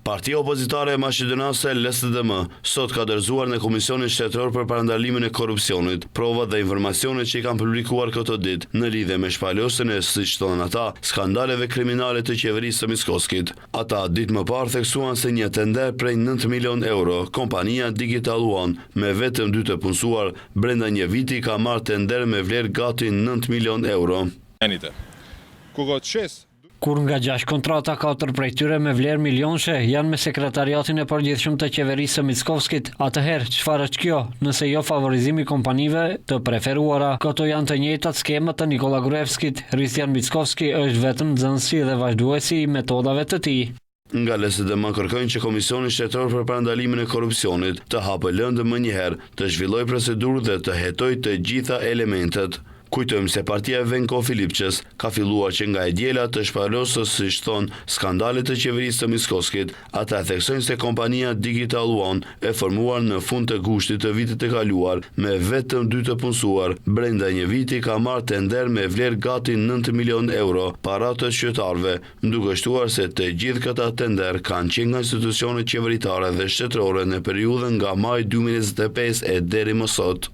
Partia opozitare maqedonase LSDM sot ka dorëzuar në Komisionin Shtetëror për Parandalimin e Korrupsionit provat dhe informacionet që i kanë publikuar këto ditë në lidhje me shpalosjen e, siç thonë ata, skandaleve kriminale të qeverisë së Mickoskit. Ata ditë më parë theksuan se një tender prej 9 milion euro, kompania Digital One me vetëm dy të punësuar, brenda një viti ka marrë tender me vlerë gati 9 milion euro. Кога од шест Kur nga gjashtë kontrata, katër prej tyre me vlerë milionëshe janë me sekretariatin e përgjithshëm të qeverisë së Mickovskit, atëherë çfarë është kjo, nëse jo favorizimi i kompanive të preferuara? Këto janë të njëjtat skema të Nikola Gruevskit. Hristijan Mickovski është vetëm nxënësi dhe vazhduesi i metodave të tij. Nga LSDM kërkojnë që Komisioni Shtetëror për Parandalimin e Korrupsionit të hapë lëndë menjëherë, të zhvillojë procedurë dhe të hetojë të gjitha elementët. Kujtojmë se partia e Venko Filipçes ka filluar që nga e diela të shpalosë, siç thonë, skandalet e qeverisë së Mickoskit. Ata theksojnë se kompania Digital One e formuar në fund të gushtit të vitit të kaluar me vetëm dy të punësuar, brenda një viti ka marrë tender me vlerë gati 9 milion euro para të qytetarëve, duke shtuar se të gjithë këta tender kanë qenë nga institucionet qeveritare dhe shtetërore në periudhën nga maj 2025 e deri më sot.